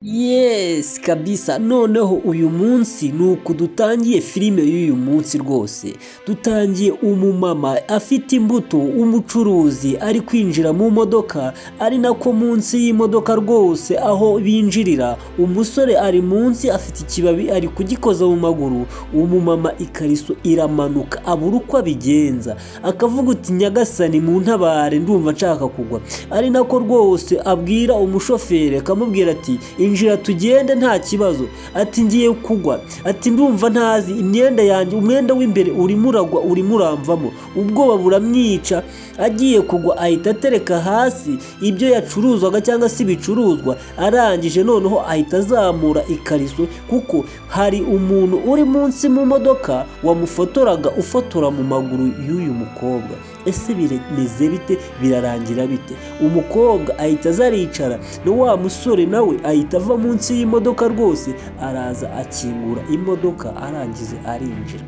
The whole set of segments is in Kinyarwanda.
Yes kabisa, noneho uyu munsi ni uku dutangiye filime y'uyu munsi rwose. Dutangiye umumama afite imbuto w'umucuruzi ari kwinjira mu modoka, ari nako munsi y'imodoka rwose aho binjirira, umusore ari munsi afite ikibabi ari kugikoza mu maguru, umumama ikariso iramanuka abura uko abigenza, akavuga uti: "Nyagasani muntabare, ndumva nshaka kugwa." Ari nako rwose abwira umushoferi, akamubwira ati: "Injira tugende, nta kibazo." Ati: "Ngiye kugwa." Ati: "Ndumva ntazi imyenda yanjye, umwenda w'imbere urimo uragwa, urimo uramvamo." Ubwoba buramwica, agiye kugwa ahita atereka hasi ibyo yacuruzaga cyangwa se ibicuruzwa, arangije noneho ahita azamura ikariso kuko hari umuntu uri munsi mu modoka wamufotoraga, ufotora mu maguru y'uyu mukobwa. Ese bimeze bite? Birarangira bite? Umukobwa ahita aza aricara, na wa musore nawe ahita ava munsi y'imodoka rwose, araza akingura imodoka, arangije arinjira.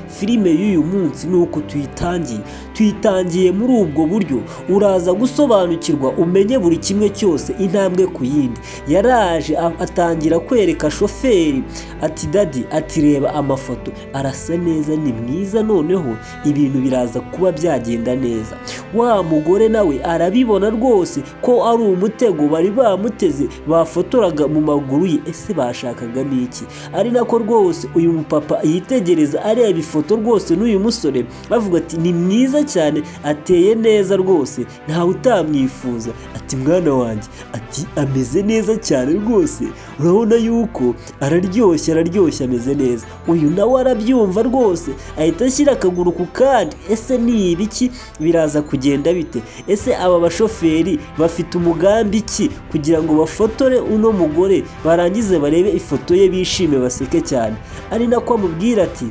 Filime y'uyu munsi ni uko tuyitangiye, tuyitangiye muri ubwo buryo. Uraza gusobanukirwa, umenye buri kimwe cyose intambwe ku yindi. Yaraje atangira kwereka shoferi ati: "Daddy," ati: "reba amafoto, arasa neza, ni mwiza, noneho ibintu biraza kuba byagenda neza." Wa mugore nawe arabibona rwose ko ari umutego bari bamuteze, bafotoraga mu maguru ye. Ese bashakaga n'iki? Ari nako rwose uyu mupapa yitegereza, areba ifoto rwose n'uyu musore, bavuga ati: "Ni mwiza cyane, ateye neza rwose, ntawe utamwifuza." Ati: "Mwana wanjye," ati: "ameze neza cyane rwose, urabona yuko araryoshye, araryoshye, ameze neza." Uyu nawe arabyumva rwose, ahita ashyira akaguru ku kandi. Ese ni ibiki? Biraza kugenda bite? Ese aba bashoferi bafite umugambi ki kugira ngo bafotore uno mugore, barangize barebe ifoto ye bishime, baseke cyane? Ari nako amubwira ati: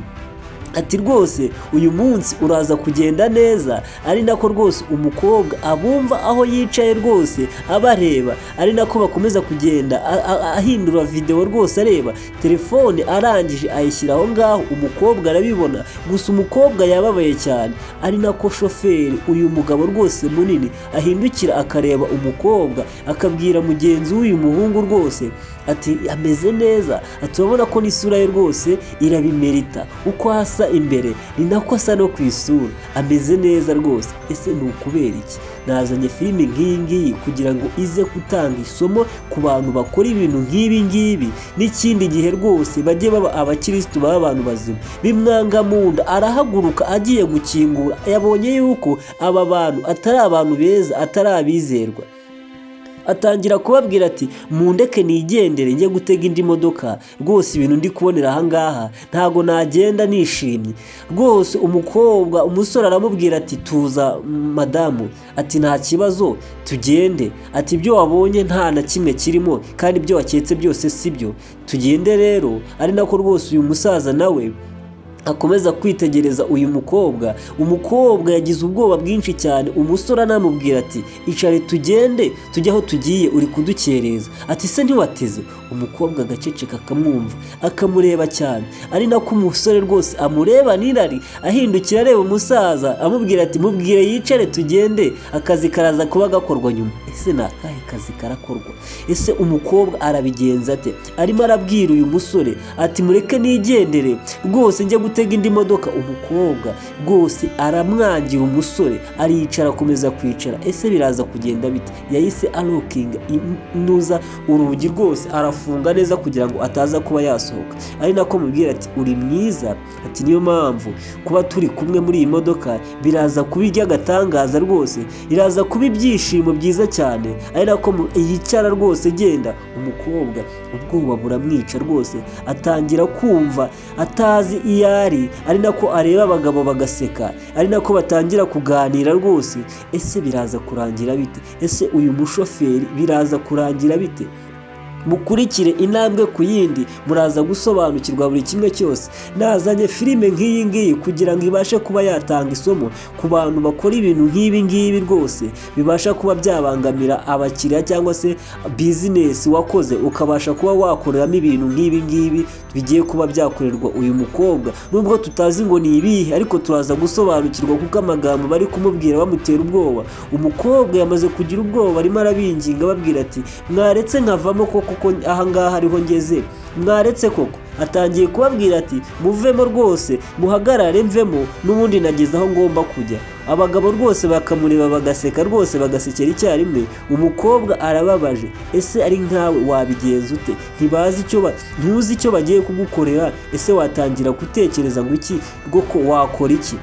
"Rwose uyu munsi uraza kugenda neza." Ari nako rwose umukobwa abumva aho yicaye rwose abareba, ari nako bakomeza kugenda ahindura videwo rwose, areba telefone, arangije ayishyira aho ngaho, umukobwa arabibona. Gusa umukobwa yababaye cyane. Ari nako shoferi, uyu mugabo rwose munini, ahindukira akareba umukobwa, akabwira mugenzi w'uyu muhungu rwose ati: "Ameze neza." Ati: "Urabona ko n'isura ye rwose irabimerita, uko asa imbere ni nako asa no ku isura, ameze neza rwose." Ese ni ukubera iki nazanye filime nk'iyi ngiyi? Kugira ngo ize gutanga isomo ku bantu bakora ibintu nk'ibi ngibi, n'ikindi gihe rwose bajye baba abakirisitu, baba abantu bazima. Bimwanga mu nda, arahaguruka agiye gukingura, yabonye yuko aba bantu atari abantu beza, atari abizerwa. Atangira kubabwira ati: "Mundeke nigendere, njye gutega indi modoka rwose, ibintu ndi kubonera ahangaha ntabwo nagenda nishimye rwose." Umukobwa, umusore aramubwira ati: "Tuza madamu," ati: "nta kibazo, tugende." Ati: "Ibyo wabonye nta na kimwe kirimo, kandi ibyo waketse byose si byo, tugende rero." Ari nako rwose uyu musaza nawe akomeza kwitegereza uyu mukobwa. Umukobwa yagize ubwoba bwinshi cyane. Umusore anamubwira ati: "Icare tugende, tujye aho tugiye, uri kudukereza." Ati: "Se ntiwateze?" Umukobwa agaceceka, akamwumva, akamureba cyane. Ari nako umusore rwose amureba n'irari, ahindukira areba umusaza, amubwira ati: "Mubwire yicare tugende, akazi karaza kuba gakorwa nyuma." Ese ni akahe kazi karakorwa? Ese umukobwa arabigenza ate? Arimo arabwira uyu musore ati: "Mureke nigendere rwose, njye gutega indi modoka." Umukobwa rwose aramwangira, umusore aricara, akomeza kwicara. Ese biraza kugenda bite? Yahise alockinga inuza urugi rwose, arafunga neza kugira ngo ataza kuba yasohoka. Ari nako mubwira ati: "Uri mwiza." Ati: "Niyo mpamvu kuba turi kumwe muri iyi modoka biraza kuba iby'agatangaza rwose, biraza kuba ibyishimo byiza cyane." Ari nako yicara rwose genda. Umukobwa ubwoba buramwica rwose, atangira kumva atazi iyo ari. Ari nako areba abagabo bagaseka, ari nako batangira kuganira rwose. Ese biraza kurangira bite? Ese uyu mushoferi biraza kurangira bite? Mukurikire intambwe ku yindi, muraza gusobanukirwa buri kimwe cyose. Nazanye filime nk'iyi ngiyi kugira ngo ibashe kuba yatanga isomo ku bantu bakora ibintu nk'ibi ngibi rwose, bibasha kuba byabangamira abakiriya cyangwa se business wakoze, ukabasha kuba wakoreramo ibintu nk'ibi ngibi bigiye kuba byakorerwa uyu mukobwa. Nubwo tutazi ngo ni ibihe, ariko turaza gusobanukirwa, kuko amagambo bari kumubwira bamutera ubwoba. Umukobwa yamaze kugira ubwoba, arimo arabinginga, ababwira ati: "Mwaretse nkavamo koko." kuko ahangaha ariho ngeze, mwaretse koko. Atangiye kubabwira ati muvemo rwose, muhagarare mvemo, n'ubundi nageze aho ngomba kujya. Abagabo rwose bakamureba bagaseka rwose, bagasekera icyarimwe. Umukobwa arababaje. Ese ari nkawe wabigenza ute? Ntibazi icyo, ntuzi icyo bagiye kugukorera. Ese watangira gutekereza ngo iki rwo, ko wakora iki?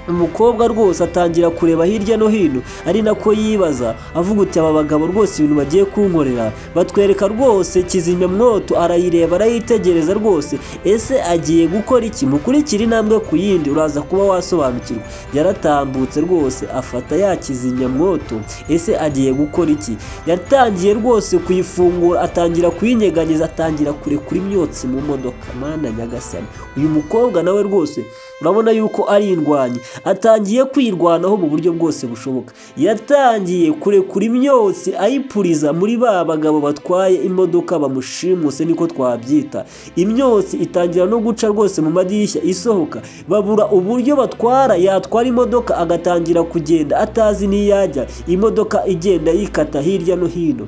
Umukobwa rwose atangira kureba hirya no hino, ari nako yibaza avuga uti aba bagabo rwose ibintu bagiye kunkorera. Batwereka rwose kizimyamwoto, arayireba, arayitegereza rwose. Ese agiye gukora iki? Mukurikire intambwe ku yindi, uraza kuba wasobanukirwa. Yaratambutse rwose, afata ya kizimyamwoto. Ese agiye gukora iki? Yatangiye rwose kuyifungura, atangira kuyinyeganyeza, atangira kurekura imyotsi mu modoka. Mana nyagasani, uyu mukobwa nawe rwose urabona yuko ari indwanyi, atangiye kwirwanaho mu buryo bwose bushoboka. Yatangiye kurekura imyotsi, ayipuriza muri ba bagabo batwaye imodoka bamushimuse, niko twabyita. Imyotsi itangira no guca rwose mu madirishya isohoka, babura uburyo batwara. Yatwara imodoka agatangira kugenda atazi n'iyajya, imodoka igenda yikata hirya no hino.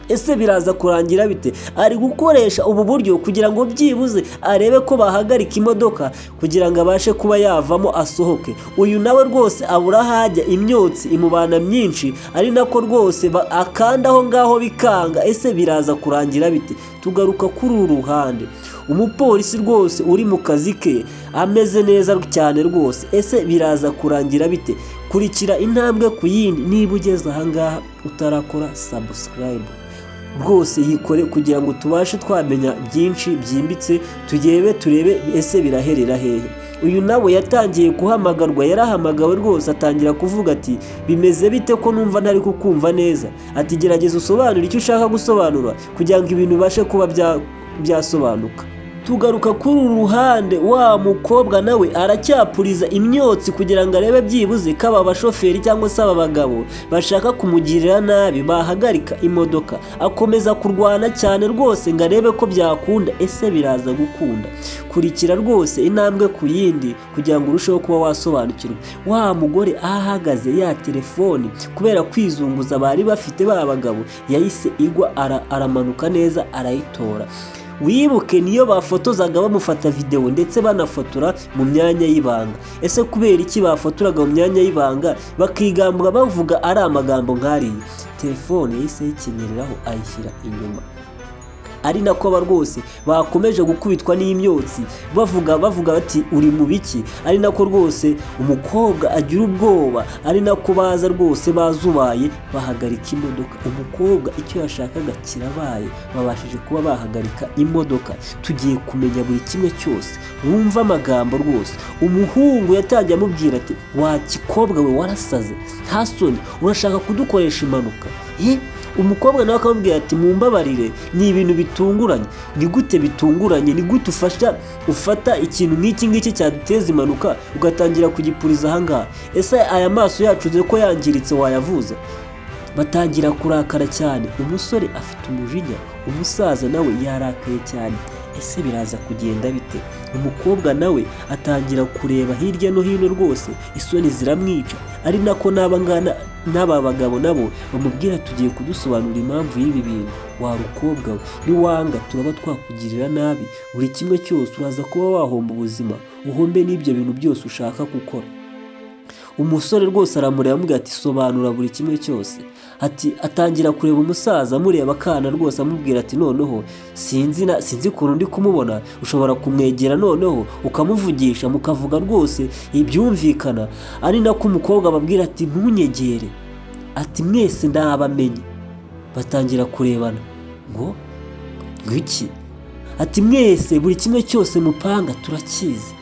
Ese biraza kurangira bite? Ari gukoresha ubu buryo kugira ngo byibuze arebe ko bahagarika imodoka, kugira ngo abashe kuba yavamo asohoke. Uyu nawe rwose abura aho ajya, imyotsi imubana myinshi, ari nako rwose akanda aho ngaho bikanga. Ese biraza kurangira bite? Tugaruka kuri uru ruhande, umupolisi rwose uri mu kazi ke ameze neza cyane rwose. Ese biraza kurangira bite? Kurikira intambwe ku yindi. Niba ugeze ahangaha utarakora subscribe, rwose yikore kugira ngo tubashe twamenya byinshi byimbitse, tugebe turebe ese biraherera hehe. Uyu nawe yatangiye guhamagarwa, yarahamagawe rwose, atangira kuvuga ati bimeze bite ko numva ntari kukumva neza? Ati gerageza usobanure icyo ushaka gusobanura kugira ngo ibintu bibashe kuba byasobanuka. Tugaruka kuri uru ruhande, wa mukobwa nawe aracyapuriza imyotsi kugira ngo arebe byibuze ko aba bashoferi cyangwa se aba bagabo bashaka kumugirira nabi bahagarika imodoka. Akomeza kurwana cyane rwose ngo arebe ko byakunda. Ese biraza gukunda? Kurikira rwose intambwe ku yindi kugira ngo urusheho kuba wasobanukirwa. Wa mugore aho ahagaze, ya telefoni kubera kwizunguza bari bafite ba bagabo yahise igwa, aramanuka neza arayitora. Wibuke niyo bafotozaga bamufata videwo, ndetse banafotora mu myanya y'ibanga. Ese kubera iki bafotoraga mu myanya y'ibanga, bakigambwa bavuga ari amagambo nk'ariya? Telefone yahise ayikenyereraho, ayishyira inyuma, ari nako aba rwose bakomeje gukubitwa n'imyotsi, bavuga bati uri mu biki? Ari nako rwose umukobwa agira ubwoba, ari nako baza rwose bazubaye bahagarika imodoka. Umukobwa icyo yashakaga kirabaye, babashije kuba bahagarika imodoka. Tugiye kumenya buri kimwe cyose. Wumva amagambo rwose umuhungu yatangiye amubwira ati wa gikobwa we, warasaze, nta soni, urashaka kudukoresha impanuka? Umukobwa nawe akamubwira ati mumbabarire, ni ibintu bitunguranye. Ni gute bitunguranye? Ni gute ufata ikintu nk'iki ngiki cyaduteza impanuka ugatangira kugipuriza ahangaha? Ese aya maso yacu uzi ko yangiritse, wayavuza? Batangira kurakara cyane. Umusore afite umujinya, umusaza nawe yarakaye cyane. Ese biraza kugenda bite? Umukobwa nawe atangira kureba hirya no hino rwose, isoni ziramwica, ari nako n'aba ngana n'aba bagabo nabo bamubwira tugiye kudusobanurira impamvu y'ibi bintu wa rukobwa we, niwanga turaba twakugirira nabi buri kimwe cyose, uraza kuba wahomba ubuzima, uhombe n'ibyo bintu byose ushaka gukora. Umusore rwose aramureba, amubwira ati sobanura buri kimwe cyose. Ati atangira kureba umusaza, amureba akana rwose, amubwira ati noneho sinzi ukuntu ndi kumubona, ushobora kumwegera noneho ukamuvugisha, mukavuga rwose ibyumvikana. Ari nako umukobwa ababwira ati ntunyegere, ati mwese ndabamenye. Batangira kurebana ngo iki? Ati mwese buri kimwe cyose mupanga turakizi.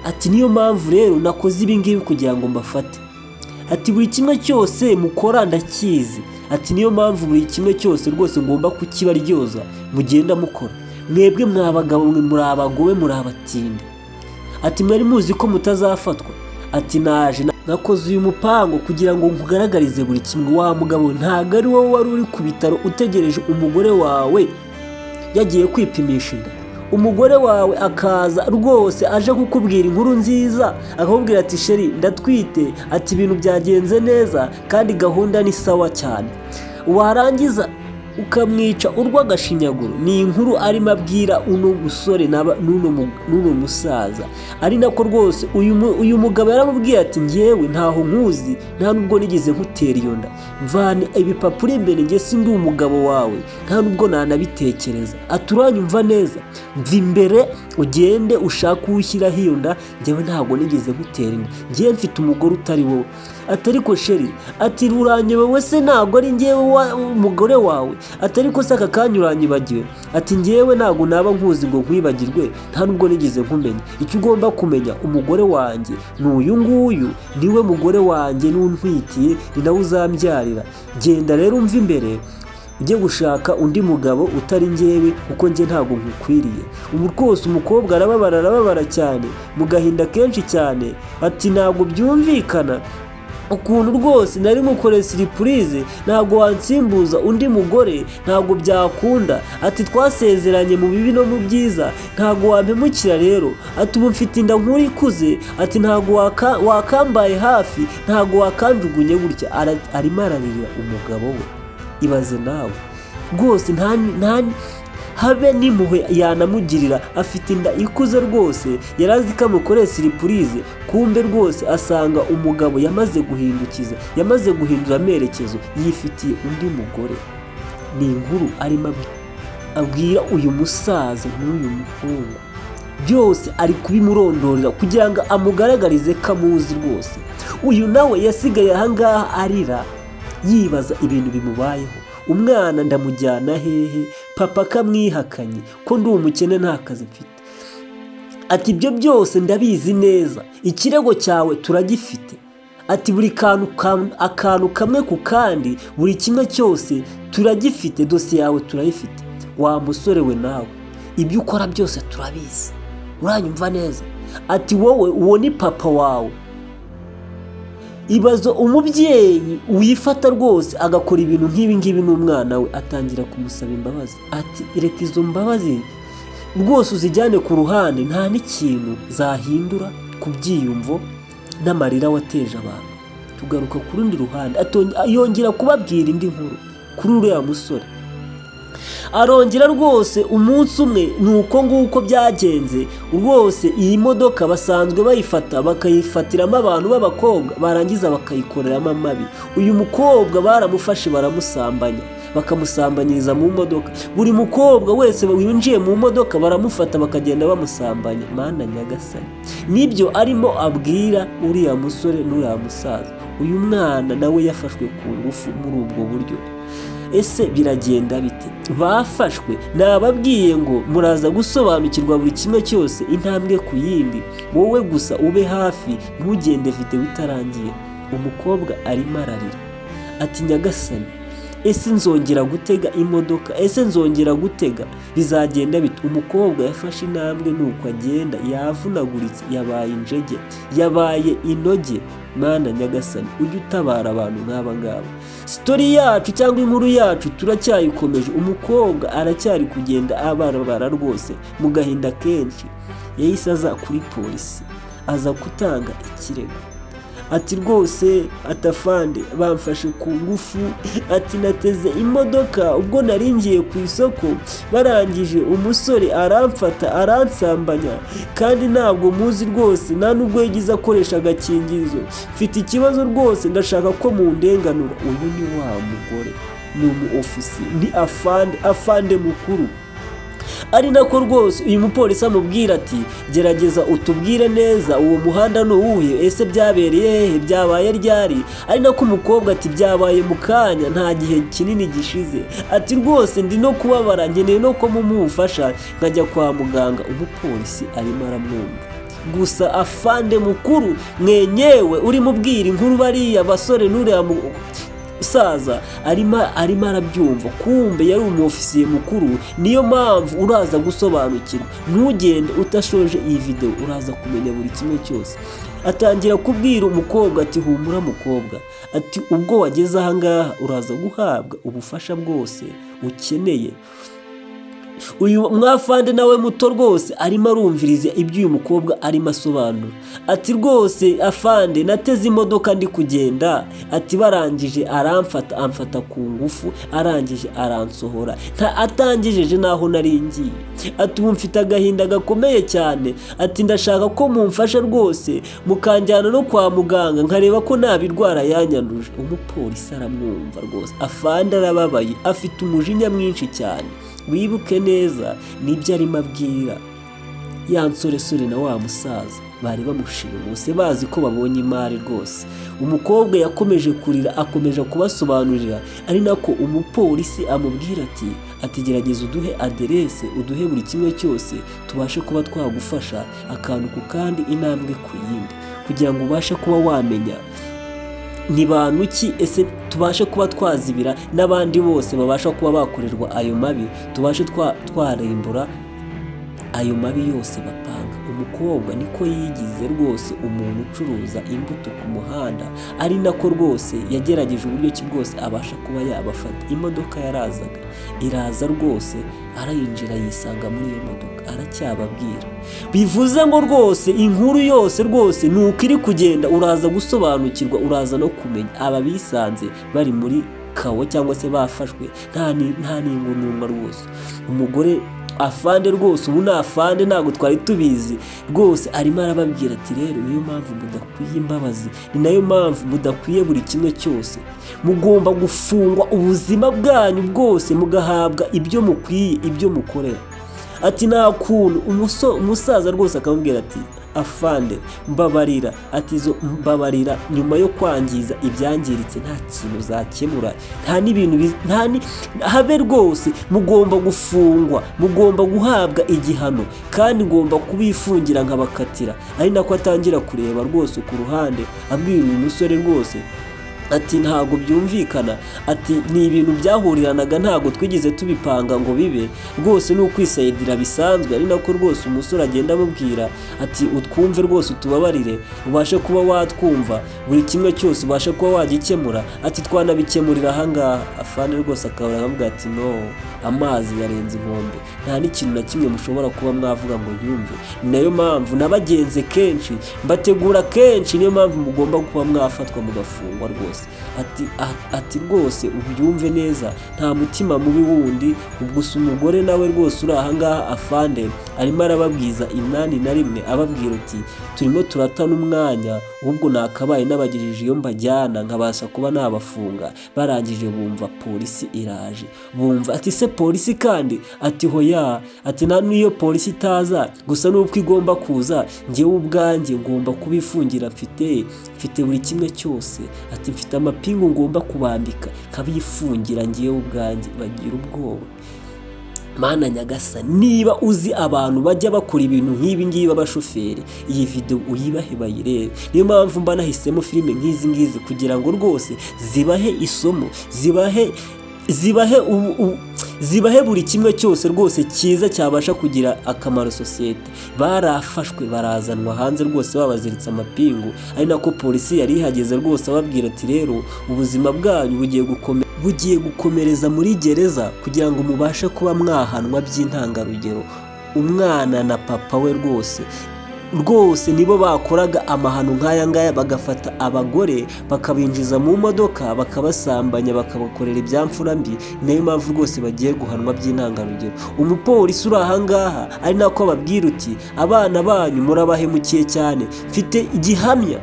Ati niyo mpamvu rero nakoze ibi ngibi kugira ngo mbafate. Ati buri kimwe cyose mukora ndakizi. Ati niyo mpamvu buri kimwe cyose rwose ngomba kukibaryoza mugenda mukora. Mwebwe mwa bagabo mwe, muri abagowe, muri abatindi. Ati mwari muzi ko mutazafatwa. Ati naje nakoze uyu mupango kugira ngo nkugaragarize buri kimwe. Wa mugabo, ntabwo ari wowe wari uri ku bitaro utegereje umugore wawe yagiye kwipimisha inda, umugore wawe akaza rwose aje kukubwira inkuru nziza, akakubwira ati chéri, ndatwite, ati ibintu byagenze neza kandi gahunda ni sawa cyane, warangiza Ukamwica urw'agashinyaguro. Ni inkuru arimo abwira uno musore n'uno musaza. Ari nako rwose uyu mugabo yaramubwiye ati: "Ngewe ntaho nkuzi, nta nubwo nigeze nkutera iyo nda. Mvane ibipapuro imbere, njye si ndi umugabo wawe, nta nubwo nanabitekereza." Ati: "Uranyumva neza? Mva imbere ugende ushake uwo ushyiraho iyo nda. Njyewe ntabwo nigeze nkutera inda, ngewe mfite umugore utari wowe." Ati: "Ariko chéri," ati, "uranyobewe se? Ntabwo ari ngewe umugore wawe?" Ati: "Ariko se aka kanya uranyibagiwe?" Ati: "Ngewe ntabwo naba nkuzi ngo nkwibagirwe, nta nubwo nigeze nkumenya. Icyo ugomba kumenya, umugore wanjye ni uyu nguyu, niwe mugore wanjye n'untwitiye, ni nawe uzambyarira. Genda rero umve imbere, ujye gushaka undi mugabo utari ngewe, kuko njye ntabwo nkukwiriye." Ubu rwose umukobwa arababara, arababara cyane, mu gahinda kenshi cyane. Ati: "Ntabwo byumvikana ukuntu rwose nari mukoreye surprise, ntabwo wansimbuza undi mugore, ntabwo byakunda." Ati: "Twasezeranye mu bibi no mu byiza, ntabwo wampemukira rero." Ati: "Ubu mfite inda nkuru ikuze." Ati: "Ntabwo wakambaye hafi, ntabwo wakanjugunye gutya." Arimo ararira umugabo we. Ibaze nawe rwose, nta habe n'impuhwe yanamugirira. Afite inda ikuze rwose, yari azi ko amukoreye surprise, kumbe rwose asanga umugabo yamaze guhindukiza, yamaze guhindura amerekezo, yifitiye undi mugore. Ni inkuru arimo abwira uyu musaza n'uyu muhungu. Byose ari kubimurondorera kugira ngo amugaragarize ko amuzi rwose. Uyu nawe yasigaye ahangaha arira, yibaza ibintu bimubayeho. Umwana ndamujyana hehe, papa akamwihakanye, ko ndi umukene, nta kazi mfite? Ati: "Ibyo byose ndabizi neza, ikirego cyawe turagifite." Ati: "Buri kantu, akantu kamwe ku kandi, buri kimwe cyose turagifite, dosiye yawe turayifite. Wa musore we, nawe ibyo ukora byose turabizi, uranyumva neza?" Ati: "Wowe, uwo ni papa wawe." Ibazo umubyeyi wifata rwose agakora ibintu nk'ibi ngibi n'umwana we. Atangira kumusaba imbabazi. Ati: "Reka izo mbabazi rwose uzijyane ku ruhande, nta n'ikintu zahindura ku byiyumvo n'amarira wateje abantu." Tugaruka ku rundi ruhande, yongera kubabwira indi nkuru kuri uriya musore. Arongera rwose, umunsi umwe ni uko nguko byagenze rwose. Iyi modoka basanzwe bayifata, bakayifatiramo abantu b'abakobwa, barangiza bakayikoreramo amabi. Uyu mukobwa baramufashe, baramusambanya, bakamusambanyiriza mu modoka. Buri mukobwa wese winjiye mu modoka baramufata, bakagenda bamusambanya. Mana nyagasani! Nibyo arimo abwira uriya musore n'uriya musaza. Uyu mwana nawe yafashwe ku ngufu muri ubwo buryo. Ese biragenda bite? Bafashwe. Nababwiye ngo muraza gusobanukirwa buri kimwe cyose, intambwe ku yindi. Wowe gusa ube hafi, ntugende videwo itarangiye. Umukobwa arimo ararira ati: "Nyagasani, ese nzongera gutega imodoka? Ese nzongera gutega? Bizagenda bite?" Umukobwa yafashe intambwe nuko agenda, yavunaguritse, yabaye injege, yabaye inoge. Mana nyagasani, ujye utabara abantu nk'aba ngaba. Story yacu cyangwa inkuru yacu turacyayikomeje. Umukobwa aracyari kugenda abarabara rwose mu gahinda kenshi. Yahise aza kuri polisi, aza gutanga ikirego. Ati: "Rwose," ati, "afande, bamfashe ku ngufu." Ati: "Nateze imodoka ubwo nari ngiye ku isoko, barangije umusore aramfata, aransambanya, kandi ntabwo muzi rwose, nta nubwo yagize akoresha agakingirizo. Mfite ikibazo rwose, ndashaka ko mundenganura." Uyu ni wa mugore, ni umu ofisiye, ni afande, afande mukuru. Ari nako rwose uyu mupolisi amubwira ati: "Gerageza utubwire neza, uwo muhanda ni uwuhe? Ese byabereye hehe? Byabaye ryari?" Ari nako umukobwa ati: "Byabaye mu kanya, nta gihe kinini gishize." Ati: "Rwose ndi no kubabara, nkeneye no ko mumufasha nkajya kwa muganga." Umupolisi arimo aramwumva gusa. Afande mukuru mwenyewe urimo ubwira inkuru bariya basore n'uriya musaza arimo arabyumva. Kumbe yari umufisiye mukuru. Niyo mpamvu uraza gusobanukirwa, ntugende utashoje iyi videwo, uraza kumenya buri kimwe cyose. Atangira kubwira umukobwa ati: "Humura mukobwa," ati, "ubwo wageze ahangaha uraza guhabwa ubufasha bwose ukeneye." Uyu mwafande nawe muto rwose arimo arumviriza ibyo uyu mukobwa arimo asobanura. Ati rwose afande, nateze imodoka ndi kugenda, ati barangije aramfata, amfata ku ngufu, arangije aransohora nta atangejeje n'aho nari ngiye. Ati ubu mfite agahinda gakomeye cyane. Ati ndashaka ko mumfasha rwose, mukanjyana no kwa muganga nkareba ko nta birwara yanyanduje. Umupolisi aramwumva rwose. Afande arababaye, afite umujinya mwinshi cyane. Wibuke neza nibyo arimo abwira ya nsoresore na wa musaza bari bamushimuse, bazi ko babonye imari rwose. Umukobwa yakomeje kurira, akomeje kubasobanurira, ari nako umupolisi amubwira ati gerageza uduhe aderese, uduhe buri kimwe cyose, tubashe kuba twagufasha akantu ku kandi, intambwe ku yindi, kugira ngo ubashe kuba wamenya ni bantu ki, ese tubashe kuba twazibira n'abandi bose babasha kuba bakorerwa ayo mabi, tubashe twarembura ayo mabi yose bapanga. Umukobwa niko yigize rwose umuntu ucuruza imbuto ku muhanda, ari nako rwose yagerageje uburyo ki bwose abasha kuba yabafata. Imodoka yarazaga, iraza rwose, arayinjira, yisanga muri iyo modoka, aracyababwira. Bivuze ngo rwose inkuru yose rwose ni uko iri kugenda, uraza gusobanukirwa, uraza no kumenya aba bisanze bari muri kawo cyangwa se bafashwe nta n'ingununwa rwose. Umugore afande rwose, ubu ni afande, ntabwo twari tubizi rwose, arimo arababwira ati rero niyo mpamvu mudakwiye imbabazi, ni nayo mpamvu mudakwiye buri kimwe cyose, mugomba gufungwa ubuzima bwanyu bwose, mugahabwa ibyo mukwiye, ibyo mukorera. Ati nta kuntu. Umusaza rwose akamubwira ati afande mbabarira, ati izo mbabarira nyuma yo kwangiza ibyangiritse nta kintu zakemura, nta n'ibintu nta ni habe rwose, mugomba gufungwa, mugomba guhabwa igihano, kandi ngomba kubifungira nkabakatira. Ari nako atangira kureba rwose ku ruhande, abwira uyu musore rwose ati ntabwo byumvikana, ati ni ibintu byahuriranaga, ntabwo twigeze tubipanga ngo bibe rwose, ni ukwisayidira bisanzwe. Ari nako rwose umusore agenda amubwira ati utwumve rwose, utubabarire, ubashe kuba watwumva, buri kimwe cyose ubashe kuba wagikemura, ati twanabikemurira ahangaha. Afande rwose akabura, akamubwira ati no, amazi yarenze inkombe, nta n'ikintu na kimwe mushobora kuba mwavuga ngo yumve. Ni nayo mpamvu nabagenze kenshi, mbategura kenshi, niyo mpamvu mugomba kuba mwafatwa mugafungwa rwose. Ati rwose ubyumve neza, nta mutima mubi wundi. Ubwo umugore nawe rwose uri ahangaha, afande arimo arababwiza 81, ababwira uti turimo turatana umwanya, ahubwo nakabaye nabagejeje iyo mbajyana nkabasha kuba nabafunga. Barangije bumva polisi iraje, bumva ati se polisi kandi? Ati hoya, ati nta n'iyo polisi itaza gusa nuko igomba kuza, njyewe ubwanjye ngomba kubifungira, mfite buri kimwe cyose, ati mfite amapingu ngomba kubambika nkabifungira njyewe ubwanjye. Bagira ubwoba. Mana nyagasani, niba uzi abantu bajya bakora ibintu nk'ibi ngibi b'abashoferi, iyi video uyibahe bayirebe. Niyo mpamvu mba nahisemo filime nk'izi ngizi kugira ngo rwose zibahe isomo, zibahe buri kimwe cyose rwose cyiza cyabasha kugira akamaro sosiyete. Barafashwe barazanwa hanze rwose babaziritse amapingu, ari nako polisi yari ihageze rwose ababwira ati rero ubuzima bwanyu bugiye gukomereza muri gereza kugira ngo mubashe kuba mwahanwa by'intangarugero. Umwana na papa we rwose nibo bakoraga amahano nk'aya ngaya, bagafata abagore bakabinjiza mu modoka, bakabasambanya, bakabakorera ibyamfura mbi. Niyo mpamvu rwose bagiye guhanwa by'intangarugero. Umupolisi uri aha ngaha ari nako ababwira uti abana banyu murabahemukiye cyane, mfite igihamya.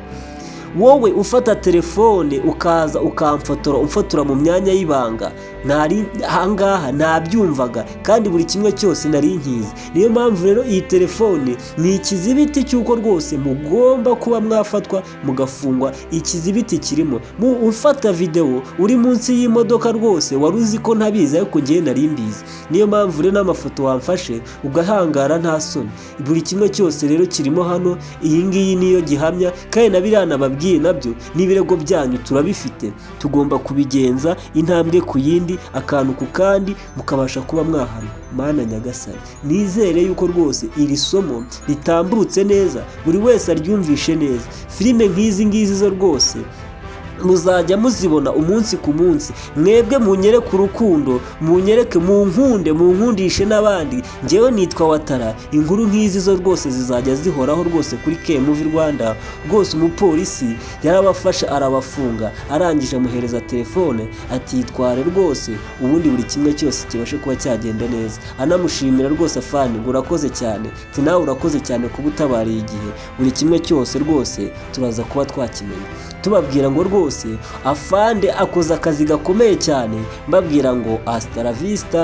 Wowe ufata telefone ukaza ukamfotora, umfotora mu myanya y'ibanga, ntari ahangaha nabyumvaga, kandi buri kimwe cyose nari nkizi. Niyo mpamvu rero iyi telefone ni ikizibiti cy'uko rwose mugomba kuba mwafatwa mugafungwa. Ikizibiti kirimo mu ufata videwo uri munsi y'imodoka rwose, wari uzi ko ntabizi ariko ngewe nari mbizi. Niyo mpamvu rero n'amafoto wamfashe ugahangara nta soni, buri kimwe cyose rero kirimo hano. Iyi ngiyi niyo gihamya, kandi na biriya nababwiye nabyo n'ibirego byanyu turabifite, tugomba kubigenza intambwe ku yindi, akantu ku kandi, mukabasha kuba mwahana. Mana nyagasani, nizere yuko rwose iri somo ritambutse neza, buri wese aryumvishe neza. Filime nk'izi ngizi zo rwose Muzajya muzibona umunsi ku munsi. Mwebwe munyereke urukundo, munyereke, munkunde, munkundishe n'abandi. Ngewe nitwa Watara. Inkuru nk'izi zo rwose zizajya zihoraho rwose kuri K-Movie Rwanda. Rwose umupolisi yarabafashe, arabafunga, arangije amuhereza telefone ati: "Yitware rwose, ubundi buri kimwe cyose kibashe kuba cyagenda neza." Anamushimira rwose afande ngo: "Urakoze cyane." Ati: "Nawe urakoze cyane kuba utabariye igihe." Buri kimwe cyose rwose turaza kuba twakimenya. Tubabwira ngo rwose afande akoze akazi gakomeye cyane. Mbabwira ngo hasta la vista.